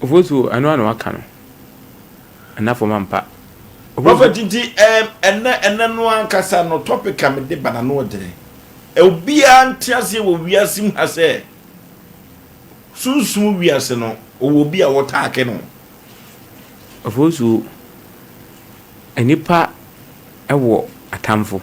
Ofosu, ɛno ara na waka no. Ɛna fam ampa. Prophet nti ɛɛm ɛnɛ ɛnɛ no ankasa no topic a mede ba na no ɔdene. Obiara nte aseɛ wɔ wiase mu ha sɛ sunsum wiase no ɔwɔ obi a wɔtaake no. Ofosu, nnipa wɔ atamfo.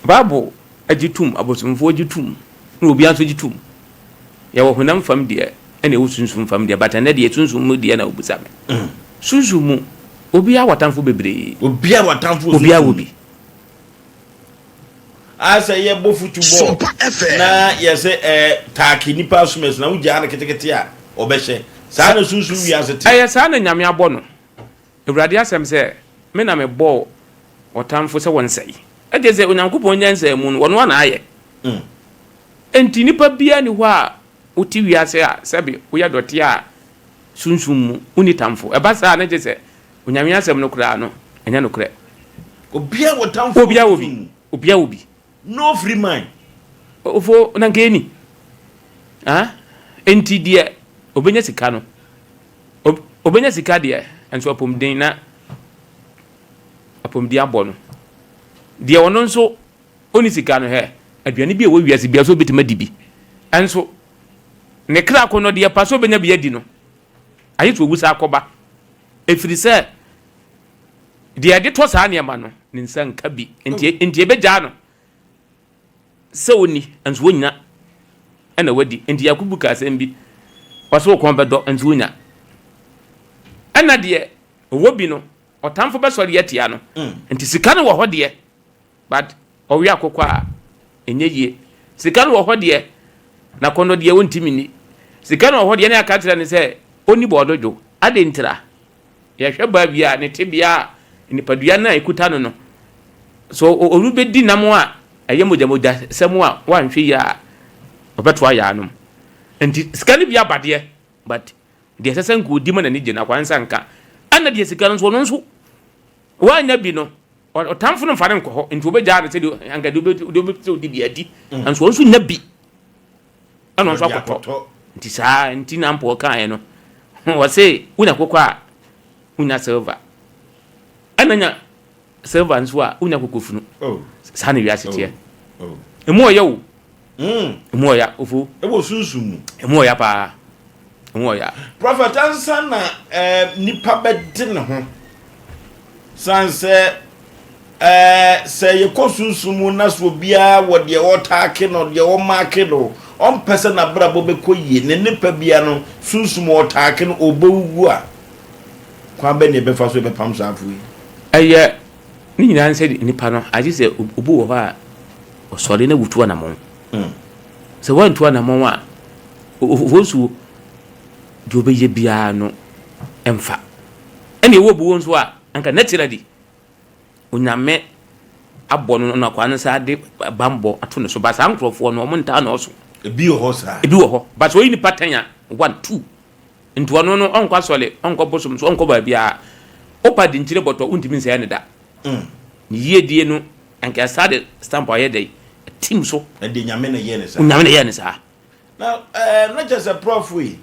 Bible gye tom, abosomfoɔ gye tom, na obiara nso gye tom. Yɛwɔ honam fam deɛ ɛna ɛwɔ sunsum fam deɛ, but ɛnɛ deɛ sunsum mu deɛ na wobisa me. Sunsum mu, obiara wɔ atamfo bebree. Obiara wɔ atamfo wɔ Obiara wɔ bi. Ayɛ sɛ yɛbɔ futubɔɔl na yɛsɛ ɛɛ taake nipa asomasi na wogyaa no ketekete a ɔbɛhyɛ. Saa na sunsum wiase te. Ɛyɛ saa na Nyame abɔ no. Awurade asɛm sɛ, Me na mebɔɔ ɔtamfo sɛ wɔnsɛe. Ɛkyerɛ sɛ Onyankopɔn nyansa mu no, ɔno ara na ayɛ. Enti nipa biara nni hɔ a wote wiase a sɛbe woyɛ dɔteɛ a sunsum mu wonni tamfo. Ɛba saa a na kyerɛ sɛ Onyame asɛm no koraa no ɛnyɛ nokorɛ. Obiara wɔ tamfo wɔ Obiara wɔ sunsum bi. mu. Obiara wɔ bi. No free mind. Ofo na nka ɛni. Ah? Enti deɛ obenya sika no, obenya sika deɛ, nso apɔmuden na apɔmuden abɔ no. Deɛ ɔno nso ɔnni sika no, hɛ, aduane bi a ɛwɔ wiase biara so ɔbɛtumi adi bi. Ɛnso, ne kra akɔnnɔ deɛ pa sɛ ɔbɛnya bi adi no, ayɛ sɛ ɔwu saa akɔba. Ɛfiri sɛ, deɛ ɛde tɔ saa nneɛma no, ne nsa nka bi. Enti, enti ɛbɛgyaa no sɛ ɔnni, nso ɔnnya ɛna wadi. Enti Yakubu ka asɛm bi, ɔsɛ wo kɔn bɛdɔ, nso wonya. Ɛna deɛ ɔwɔ bi no, ɔtamfo bɛsɔre atia no. Nti sika no wɔ hɔ deɛ, But ɔwe akokɔ a, ɛnyɛ yie. Sika no wɔ hɔ deɛ, na kɔnnɔ deɛ ɔntumi nni. Sika no wɔ hɔ deɛ, na yɛaka akyerɛ no sɛ ɔnni bɔɔdodwo. Adɛn ntira? Yɛhwɛ baa bi a, ne tebea a nipadua no a ɛkuta no no, sɛ ɔrebɛdi nam a ɛyɛ mogyamogyasɛm a, wanhwɛ yie a, ɔbɛto ayɛ anom. Nti sika no bi aba deɛ, but deɛ ɛsɛ sɛ nka ɔdi ma n'ani gye no, akwa nsa nka. Ɛna deɛ sika no nso, ɔno nso wannya bi no, Ɔtamfo no mfa no nkɔ hɔ, nti wɔbɛgyaa no sɛdeɛ anka deɛ ɔbɛpɛ sɛ ɔdi bi adi. Mm. Nanso wɔn nso nya bi, ɛna nso akɔtɔ. Nti saa nti na mpo ɔkaeɛ no, wɔse wonya kokɔ a, wonya silver. Ɛna nya silver nso a, wonya kokofunu. Oh. Saa na wiase teɛ. Oh. Oh. Emu ɔyɛ o. Emu ɔya ofo. Ɛwɔ sunsum mu. Emu ɔya paa. Emu ɔya. Prophet ansa na eh, nipa bɛde ne ho san sɛ eh, sɛ yɛkɔ sunsum mu na so obiara wɔ deɛ ɔtaake no deɛ ɔmaake no ɔmpɛ sɛ n'abrabɔ bɛkɔ yie ne nipa bia no sunsum ɔtaake no ɔbɛwuwu a kwan bɛ ne ɛbɛfa so ɛbɛpam saa afo yi. Ɛyɛ Ne nyinaa ne sɛ nipa no, agye sɛ obi wɔ hɔ a ɔsɔre na wotu anamɔn. Mm. Sɛ woantu anamɔn a, wɔnsuo deɛ ɔbɛyɛ biara no mfa. Ɛna ɛwɔ obi wɔ nso a, anka naturally, Onyame abɔ no na akwaa no saa de bambɔ ato ne so. Ba saa nkurɔfoɔ no, wɔn ntaa na ɔso. Ebi wɔ hɔ saa. Ebi wɔ hɔ. Ba sɛ ɔyi nipa tɛn a, one, two. Nti ɔno no ɔnkɔ asɔre, ɔnkɔ bosom so, ɔnkɔ baabiara. Wopa de nkyire bɔtɔ, wontumi nsɛe no da. Ne yiedie no, anka ɛsaa de stamp a ɔyɛ dɛn? Atim so. Ɛdeɛ Nyame na ɛyɛɛ no saa. Onyame na ɛyɛɛ no saa. Na ɛɛ na kyerɛ sɛ prɔfo yi,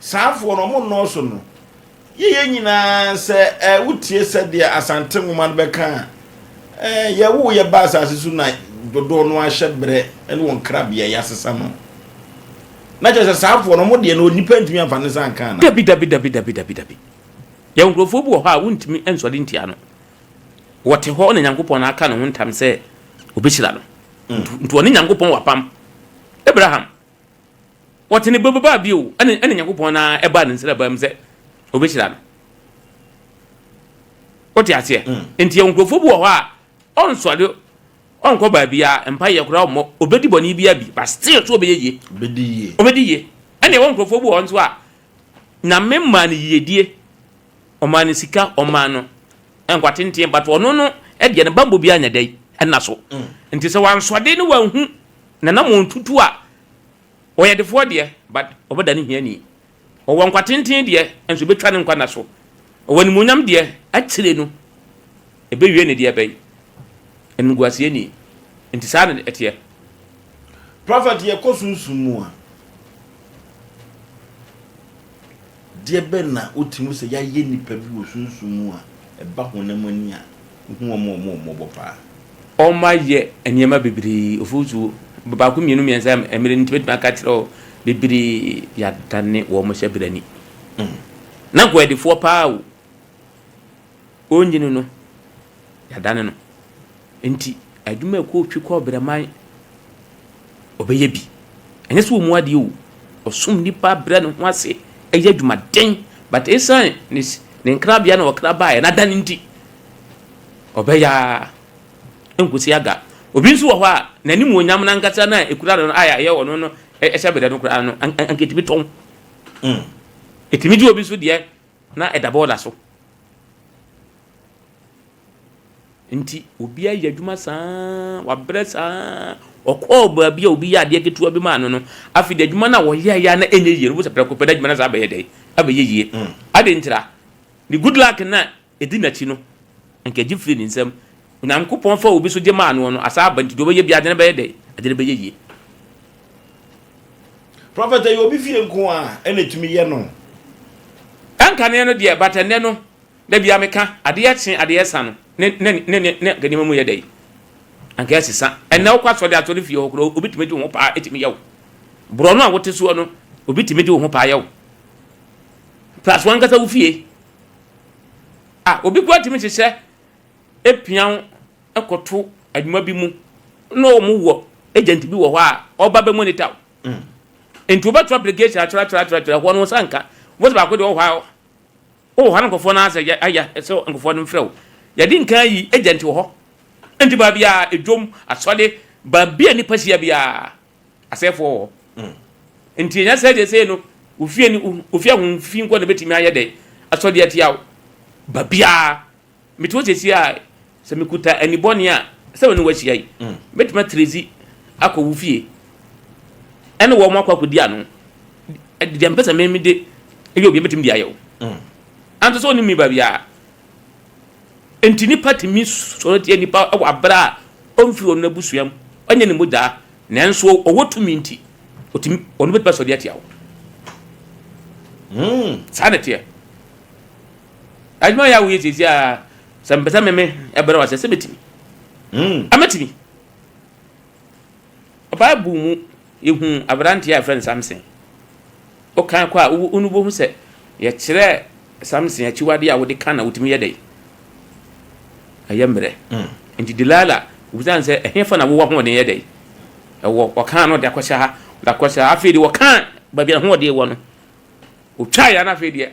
saafoɔ no ɔmo nnɔɔso no, yɛyɛ nyinaa sɛ ɛɛ wotie sɛdeɛ Asante nwoma no bɛka a, ɛɛ yɛwoo yɛ baa asase so na dodoɔ no ahyɛ berɛ ne wɔn krabea yɛasesa no. Na kyerɛ sɛ saa afoɔ no, wɔn deɛ no, onipa ntumi amfa ne nsa anka anaa? Dabi, dabi, dabi, dabi, dabi, dabi. Yɛwɔ nkurɔfoɔ bi wɔ hɔ a wontumi nsɔre ntia no. Wɔte hɔ na Nyankopɔn aka ne ho ntam sɛ ɔbɛhyira no. Mm. Nti ɔne Nyankopɔn wɔ apam. Abraham, wɔte ne bɛbɛbaa bio, ɛne ɛne Nyankopɔn na ɛbaa ne nsrabaa mu sɛ ɔbɛhyira no. Wote aseɛ? Mm. Nti yɛwɔ nkurɔfoɔ bi wɔ hɔ a ɔnsɔre Ɔnkɔ baabiaa, mpaeɛ koraa ɔmmɔ, ɔbɛdi bɔne biaa bi, but still so ɔbɛyɛ yie. Ɔbɛdi yie. Ɔbɛdi yie. Ɛna ɛwɔ nkurɔfoɔ bi wɔ hɔ nso a, Nyame maa no yiedie, ɔmaa no sika, ɔmaa no nkwa tenten, but ɔno no deɛ no bammɔ biaa nyɛ dɛn, ɛnna so. Nti sɛ wansɔde ne wanhu n'anammɔn tutu a, ɔyɛ defoɔ deɛ, but ɔbɛdane hiani. Ɔwɔ nkwa tenten deɛ, nso ɛbɛtwa ne nkwa nna so. Ɔwɔ animuonyam deɛ, akyire no, ɛbɛwie ne deɛ bɛn? Animguaseɛ ni. Nti saa na ɛteɛ. Prophet yɛkɔ sunsum mu a, Adeɛ bɛn na wotumi hu sɛ yɛayɛ nnipa bi wɔ sunsum mu a ɛba honam ani a wohu wɔn a wɔn mmɔbɔ paa? Wɔayɛ nneɛma bebree, ofusuo, baako, mmienu, mmiɛnsa, mmerɛ no nti mɛtumi aka akyerɛ wo bebree, yɛadane wɔn hyɛberɛ ani. Na nka ɔyɛ paa o, ɔnyini no, yɛadane no. Nti adwuma a ɛkɔ twi kɔ brɛman, ɔbɛyɛ bi. Ɛnyɛ sɛ ɔmu adeɛ o, ɔsom nipa brɛ ne ho ase, ɛyɛ adwumaden, but ɛsiane ne, ne nkrabea na ɔkra baeɛ na adane nti, ɔbɛyɛ ara nkosi aga. Obi nso wɔ hɔ a, n'animuonyam no ankasa no a ɛkura no no a ɛyɛ ɔno no ɛhyɛ berɛ no koraa no, anka ɛtumi tɔn. Ɛtumi gye obi nso deɛ na ɛda bɔɔla so. Nti obi ayɛ adwuma saa, wabrɛ saa, ɔkɔɔ baabi a obi yɛ adeɛ ketewa bi maa no no, afei de adwuma no a wɔyɛeɛ a na ɛnyɛ yie no, wobɛsɛ prɛko pɛ na adwuma no saa abɛyɛ dɛn? Abɛyɛ yie. Ade ntira, ne good luck no a ɛdi n'akyi no, anka ɛgye firi ne nsam. Onyankopɔn fa obi so gye maa noɔ no, asa aba nti deɛ ɔbɛyɛ biara ade no bɛyɛ dɛn? Ade no bɛyɛ yie. Prophet, ɛyɛ obi fie nko a ɛna ɛtumi yɛ no? Ɛnkaneɛ no deɛ, but ɛnnɛ no, da biara meka, adeɛ kye adeɛ sa no, ne ne ne ne ne anka nneɛma mu yɛ dɛn? Anka ɛsesa. Ɛnnɛ wokɔ asɔre asɔre fie hɔ koraa, obi tumi gye wo ho paa ɛtumi yɛ wo. Borɔno a wote soɔ no, obi tumi gye wo ho paa yɛ wo. Plus wankasa wo fie. Ah, obi koraa tumi hyehyɛ epia wo kɔto adwuma bi mu na wɔn wɔ agent bi wɔ hɔ a ɔba bɛ monitor wo. Nti wobɛto application atwerɛ atwerɛ atwerɛ atwerɛ hɔ no nsa nka. Wọ́n sɛ baako deɛ wɔ hɔ a wɔ hɔ no nkurɔfoɔ no asɛ yɛ ayɛ sɛ nkurɔfoɔ no mfrɛ wo. Yɛde nkan yi agent wɔ hɔ. Nti baabi a edwom asɔre baabi a nipa hyia biara asɛefoɔ wɔ hɔ. Nti ɛnyɛ sɛ deɛ sei no ofie ni ofie ahomfi nkɔ na ebetumi ayɛ dɛ asɔ deɛ atia wo. Baabiara mete hɔ sɛsi a sɛ mekuta anibɔne a sɛ wɔne wahyia yi mɛtumi atrezi akɔ wo fie ɛne wɔn akɔ akɔdi ano deɛ mpɛ sɛ meme de ɛyɛ obi mɛtumi de ayɛ wo. Anto sɛ ɔne mi baabiara. Nti nipa tumi sɔre tia nipa wɔ abere a ɔmfiri ɔno abusua mu, ɔnyɛ ne mogyaa, nanso ɔwɔ tumi nti ɔtumi ɔno bɛtumi asɔre atia wo. Saa na ɛteɛ. Adwuma yɛ a woyɛ siesie a sɛ mpɛ sɛ meme ɛbrɛ wɔ sɛ sɛ mɛtumi. Amɛtumi. Bible mu yɛhu aberanteɛ a yɛfrɛ no Samson. Wokan kɔ a wo wobɛhu sɛ yɛkyerɛ Samson akyiwadeɛ a wode ka na wotumi yɛ dɛn? Ɛyɛ mmerɛ. Nti Delilah obisa no sɛ ɛhefa na wowɔ ahoɔden yɛ dɛn? Ɛwɔ ɔkaa no de akɔhyɛ ha, de akɔhyɛ ha. Afei deɛ wɔkaa baabi a ahoɔden wɔ no, otwaeɛ na afei deɛ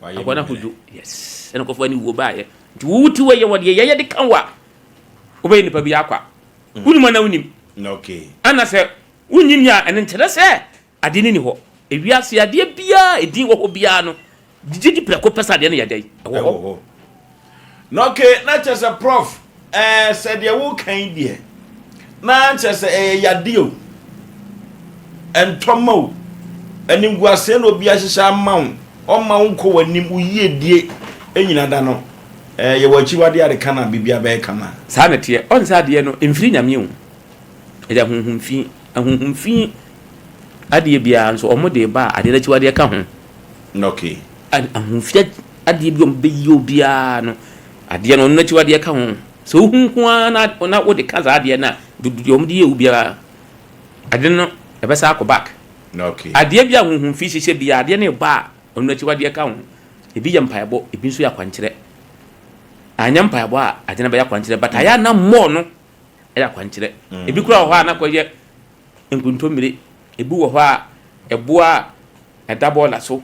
akɔ no akodwo. Yes, ɛna nkɔfoɔ ani wuo baeɛ. Nti wo ti wɔ yɛ wɔ deɛ yɛyɛ de ka wo a, wobɛyɛ nipa bi akwa. Wonim anaa wonim? Ɛna sɛ wonyi ni a, ɛno nkyerɛ sɛ adeɛ no ni hɔ. Ewiase adeɛ biara edin wɔ hɔ biara no, gye di prɛko pɛ sɛ adeɛ no yɛ dɛn? Ɛwɔ hɔ. Na okay, na kyerɛ sɛ prof, ɛɛ sɛ deɛ woka yi deɛ, na kyerɛ sɛ ɛyɛ yadeɛ o, ɛntɔma o, animguaseɛ na obi ahyehyɛ ama wo, ɔma wo nkɔ w'anim, wo yiedie nyina da no, ɛɛ yɛwɔ akyiwadeɛ a de ka na biribi abɛyɛ kama. Saa na ɛteɛ. Ɔn sɛ adeɛ no, ɛmfiri Nyame o. Ɛyɛ ahonhom fi. Ahonhom fi adeɛ biara nso, wɔn de ba a, adeɛ no akyiwadeɛ ka ho. Okay. Ahonhom fi adeɛ bi a wɔn bɛyi obiara no, adeɛ no, ɔno akyiwadeɛ ka ho. Sɛ wohu nko ara na, na wode ka saa adeɛ no a, deɛ wɔn de yɛ wo biara, adeɛ no ɛbɛsa akɔ back. Okay. Adeɛ bi a ahonhom fi hyehyɛ biara, adeɛ no ba a, ɔno akyiwadeɛ ka ho. Ebi yɛ mpaebɔ, ebi nso yɛ akwankyerɛ. Anyɛ mpaebɔ a, adeɛ no bɛyɛ akwankyerɛ, but ayɛ a na mmɔɔ no ɛyɛ akwankyerɛ. Ebi koraa wɔ hɔ a na kɔyɛ nkontommire, ebi wɔ hɔ a ɛboa a ɛda bɔɔla so,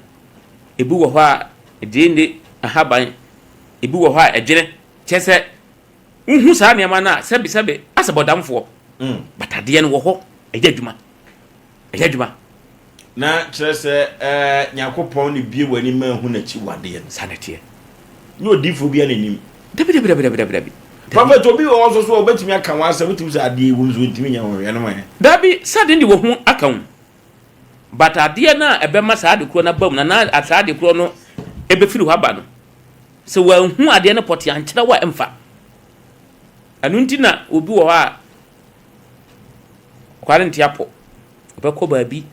ebi wɔ hɔ a gyeene ahaban, ebi wɔ hɔ a ɛdwene. Kyerɛ sɛ wohu saa nneɛma no a sɛbesɛbe asɛ bɔdamfoɔ, but adeɛ no wɔ hɔ, ɛyɛ adwuma, ɛyɛ adwuma. Na kyerɛ sɛ ɛɛ Nyankopɔn ne bie w'ani ma ehu n'akyiwadeɛ no. Saa na ɛteɛ. Nyɛ odiifoɔ biara na nim. Dabi dabi dabi dabi dabi dabi. Prophet obi wɔ hɔ nso so a obetumi aka wɔn asɛm wotumi sɛ adeɛ yi wɔ nso ntumi nyɛ ho hwɛ no ɛ. Dabi sɛ ade no de wɔ ho aka ho but adeɛ no a ɛbɛma saa ade korɔ no aba mu no anaa saa ade korɔ no ɛbɛfiri hɔ aba no sɛ wanhu adeɛ no pɔtee ankyerɛ wo a ɛmfa. Ɛno nti na obi wɔ hɔ a ɔkware nte apɔ. Ɔbɛkɔ baabi,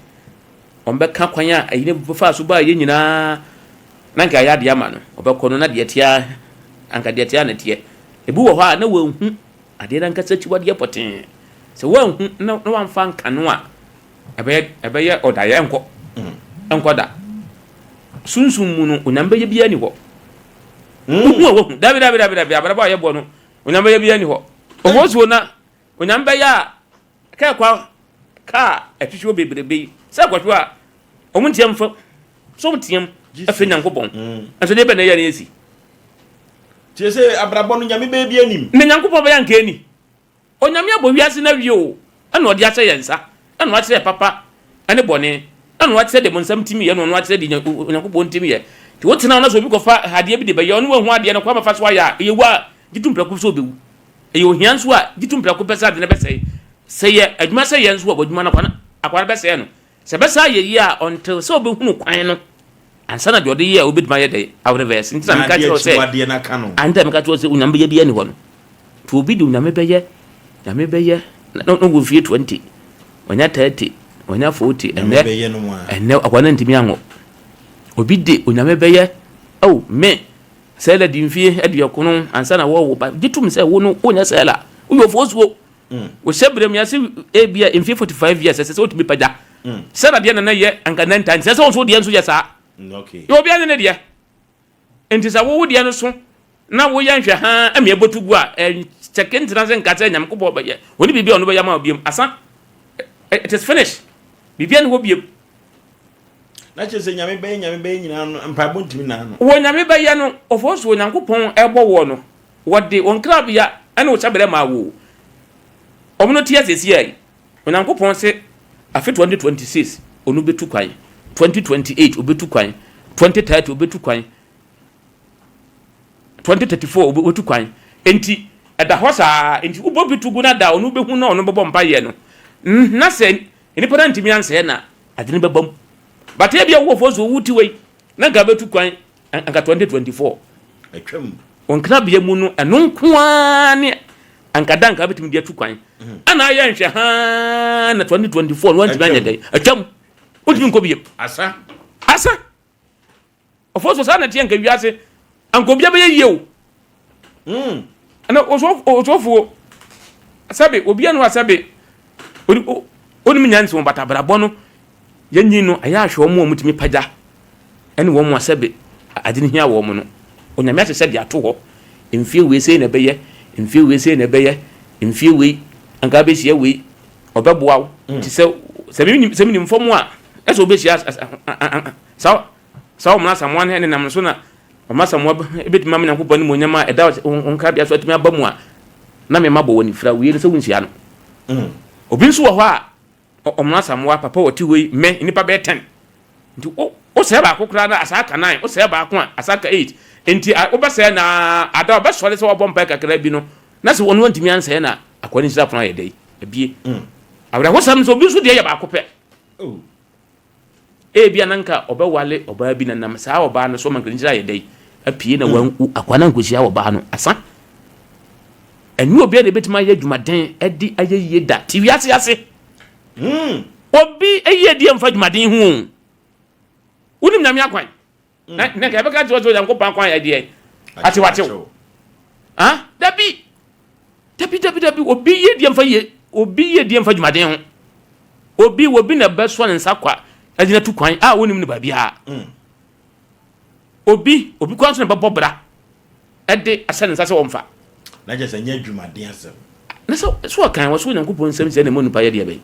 wɔbɛka kwan a ayi no bɛfaa so baeɛ nyinaa. Na anka yɛayɛ adeɛ ama no, ɔbɛkɔ no na deɛ ɛteɛ ara, anka deɛ ɛteɛ ara na ɛteɛ. Ebi wɔ hɔ a na wanhu adeɛ no ankasa akyiwadeɛ pɔtee. Sɛ wanhu na na wamfa anka no a, ɛbɛyɛ ɛbɛyɛ ɔdaeɛ, ɛnkɔ, ɛnkɔ da. Sunsum mu no, Onyame bɛyɛ biara ni hɔ. Wohu a wahu. Dabi, dabi, dabi, dabi, abrabɔ a yɛbɔ no, Onyame bɛyɛ biara ni hɔ. Ofosuo na Onyame bɛyɛ a, Kaa kwa kaa atwitwiw bebrebe yi sɛ kɔhwɛ a wɔn nteam fa so wɔn team afɛ Nyankopɔn nso deɛ bɛn na ɛyɛ na esi. Tie sɛ abrabɔ no Nyame bɛyɛ bi anim. Na Nyankopɔn bɛyɛ anka ɛni. Onyame abɔ wiase no awie o ɛna ɔde ahyɛ yɛn nsa ɛna wakyerɛ papa ɛne bɔne ɛna wakyerɛ deɛ bonsam timi yɛ ɛna ɔno akyerɛ deɛ Onyankopɔn timi yɛ. Nti wotena hɔ na sɛ obi kɔfa adeɛ bi de bɛyɛ ɔno wahu adeɛ no kwan bɛfa so ayɛ a ɛyɛ wu a gye tom prɛko sɛ ɔbɛwu. Ɛyɛ ohia nso a, gye tom prɛko pɛ sɛ ade no bɛsɛe. Sɛ ɛyɛ adwuma sɛ yɛ nso a, w'adwuma no akwa no bɛsɛe no. Sɛ ɛbɛsan ayɛ yie a, until sɛ ɔbɛhunu kwan no ansa na deɛ ɔde yɛ a ɔbɛtumi ayɛ dɛn areverse. Nti na meka kyerɛ wo sɛ, nti na meka kyerɛ wo sɛ Onyame bɛyɛ biara nni hɔ no. Nti obi de Onyame bɛyɛ, Nyame bɛyɛ, na na ɔwɔ mfie 20, wanya 30, wanya 40, ɛnnɛ, ɛnnɛ akwa no antumi anwo. Obi de Onyame bɛyɛ, oh, me, Sela di mfeɛ aduɔkono ansa na wɔrewo ba. Gye tom sɛ wo no wonyɛ Sela. Woyɛ ofosuo. Mm. Wo hyɛ berɛ mu yɛse ebia mfeɛ 45 years ɛsɛ sɛ wotumi pagya. Mm. Sela deɛ nana yɛ anka nanta nti sɛ sɛ wo nso wo deɛ nso yɛ saa. Okay. Yɛ obiara ne ne deɛ. Nti sɛ wo wo deɛ no so na woyɛ nhwɛ haa ɛma ɛbɔtu gu a ɛkyɛke ntena sɛ nka sɛ Nyankopɔn bɛyɛ. Ɔne biribi a ɔno bɛyɛ ama wo biom. Asa. It is finished. Biribiara ne hɔ biom. Na kyerɛ sɛ Nyame bɛyɛ Nyame bɛyɛ nyinaa no mpaebɔ ntumi nna ano. Wɔ Nyame bɛyɛ no, ɔfɔɔ so Onyankopɔn ɛbɔ woɔ no, wɔde wo nkrabea ɛne wo hyɛberɛ maa wo. Ɔmo no te ase sesie yi, Onyankopɔn se afe 2026 ɔno bɛtu kwan, 2028 ɔbɛtu kwan, 2030 ɔbɛtu kwan, 2034 ɔbɛtu kwan. Enti ɛda hɔ saa, enti wobɔ bi to gu na da ɔno bɛhu na ɔno bɛbɔ mpaeɛ no, na sɛ nnipa no antumi ansɛe na Adwene bɛba mu. But ebia wowɔ fo so wo ti wei na nka bɛtu kwan anka 2024. Atwam. Wo nkrabea mu no ɛno nko ara ne anka da nka bɛtumi de atu kwan. Ɛna ayɛ nhwɛ haa na 2024 no wantumi anyɛ dɛn. Atwam. Wontumi nkɔ biem. Asa. Asa. Ɔfo so saa na ɛteɛ nka wiase anka obia bɛyɛ yie o. Mm. Ɛna ɔsɔfoɔ sɛbe obia no a sɛbe onim nyansa wɔn bata abrabɔ no yɛnyin no ɛyɛ ahwɛ wɔn a wɔtumi pagya ɛne wɔn a sɛbe ade no hia wɔn no Onyame ahyehyɛ de ato hɔ mfie wei sei na ɛbɛyɛ mfie wei sei na ɛbɛyɛ mfie wei anka abɛhyia wei ɔbɛboa wo mm. te sɛ sɛ menim fam a ɛsɛ wobɛhyia Saa saa Ɔmena Asamoah no nenam no so na Ɔmena Asamoah bɛtumi ama Nyankopɔn animuonyam a ɛda wo nkrabea so atumi aba mu a na mema bɔ wɔ ne fira wie no sɛ wonhyia no. Mm. Obi nso wɔ hɔ a Ɔmena Asamoah papa ɔte hɔ yi me nnipa bɛyɛ 10 nti wo wosɛe baako koraa na asa aka 9 wosɛe baako a asa aka 8 nti wobɛsɛe na ada ɔbɛsɔre sɛ wɔbɔ mpae kakra bi no na sɛ ɔno antumi ansɛe na akoa no nhyira pono ayɛ dɛn abie. Mm. Awerɛhosɛm sɛ obi nso deɛ yɛ baako pɛ. Oh. Ebia na anka ɔbɛwale ɔbaa bi na nam saa ɔbaa no so ma nkaninkyiri ayɛ dɛn apue na mm. akoa no ankɔhyia ɔbaa no asa. Ɛnyɛ obiara na ebetumi ayɛ adwumaden de ayɛ yie da te wiase ase. Mm. Obi yie deɛ mfa adwumaden ho o. Wonim Nyame akwan. Na na nka yɛbɛka kyerɛ sɛ Onyankopɔn akwan yɛ deɛ atewatew. Ah, dabi. Dabi dabi dabi obi yie deɛ mfa yie obi yie deɛ mfa dwumaden ho. Obi obi na bɛsoa ne nsa kwa agyina tu kwan a wonim no baabiara. Mm. Obi obi kwan so na bɛbɔ bra ɛde ahyɛ ne nsa sɛ wɔmfa. Na kyerɛ sɛ nyɛ adwumaden asɛm. Na sɛ so ɔkan wɔ so Onyankopɔn nsɛm sɛ na ɛma onipa yɛ deɛ bɛn?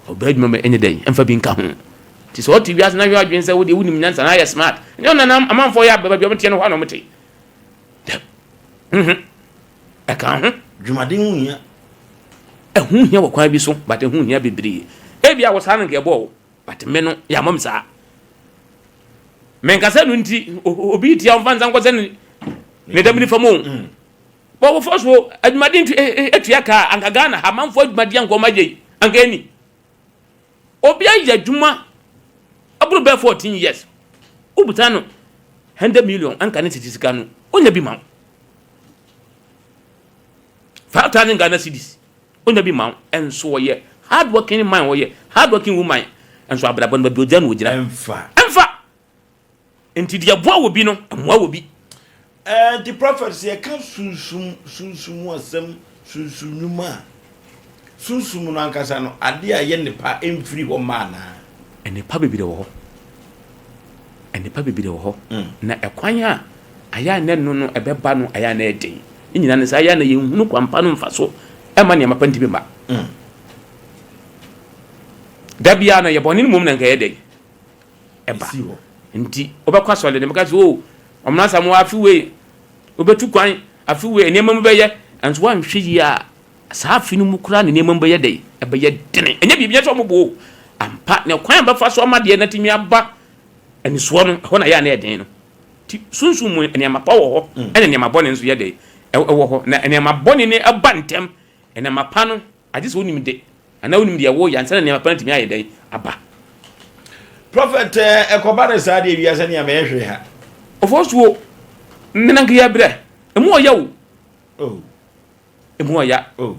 Ɔbɛ adwuma ma ɛnyɛ dɛn ɛmfa bi nka ho. Nti sɛ ɔte wiase na hwɛ adwene sɛ wodeɛ wonim nyansa na ayɛ smart. Ɛnyɛ ɔna na amanfoɔ yɛ abɛ baabi a wɔteɛ no hɔ a na wɔte. Mhm. Ɛka ho. Dwumaden ho hia. Ɛho hia wɔ kwan bi so but ɛho hia bebree. Ebia wɔ saa no nka ɛbɔɔ wo but me no yɛammɔ me saa. Menkasa no nti obi tia ɔmfa nsa nkɔsɛ ne ne dam nifa mu. Mm. Wɔwofo so adwumaden atua kaa anka Ghana ha manfo adwumaden anka ɔma yei anka ɛni. Obi ayɛ adwuma aboro bɛɛ 14 years. Wobusa no 100 million anka ne tete sika no onya bi ma wo. 5000 Ghana cedis. Onya bi ma wo nso ɔyɛ hard working man ɔyɛ hard working woman nso abrabɔ no baabi ogyina no ogyina. Ɛmfa. Ɛmfa. Nti deɛ ɛboa wɔ bi no, ɛmmoa wɔ bi. Ɛɛ nti prophet sɛ yɛka sunsum sunsum mu asɛm sunsum nnwuma a, sunsum no ankasa no adeɛ a ɛyɛ nnepa mfiri hɔ mma anaa? Nnepa bebree wɔ hɔ. Nnepa bebree wɔ hɔ. Na ɛkwan a ayɛ a na ɛno no ɛbɛba no ayɛ a na ɛden. Ne nyinaa ne sɛ ayɛ a na yɛnhunu kwan pa no mfa so ɛma nneɛma pa ntumi mma. Da biara no yɛ bɔne no mmom na nka ɛyɛ dɛn? Ɛba. Nti wobɛkɔ asɔre no bɛka sɛ o ɔmena Asamoah afe wei wobɛtu kwan afe wei nneɛma mu bɛyɛ nso woanhwɛ yie a saa afe no mu koraa ne nneɛma mu bɛyɛ dɛn? Ɛbɛyɛ dene. Ɛnyɛ biribi nyɛ sɛ ɔmo bo o. Ampa na kwan a bɛfa so ama deɛ no atumi aba anisoɔ no ɛhɔ na yɛ a na ɛden no. Nti sunsum mu nneɛma pa wɔ hɔ ɛna nneɛma bɔne nso yɛ dɛn? Ɛwɔ hɔ. Na nneɛma bɔne no ɛba ntɛm nneɛma pa no Agye sɛ wonim de, anaa wonim deɛ woreyɛ ansa na nneɛma pa no atumi ayɛ dɛn aba. Prophet eh, ɛkɔba no saa deɛ wiase nea mɛyɛ hwee ha. Ɔfɔsuo, me nanka yɛ brɛ, emu ɔya o. Oh. Emu ɔya. Oh.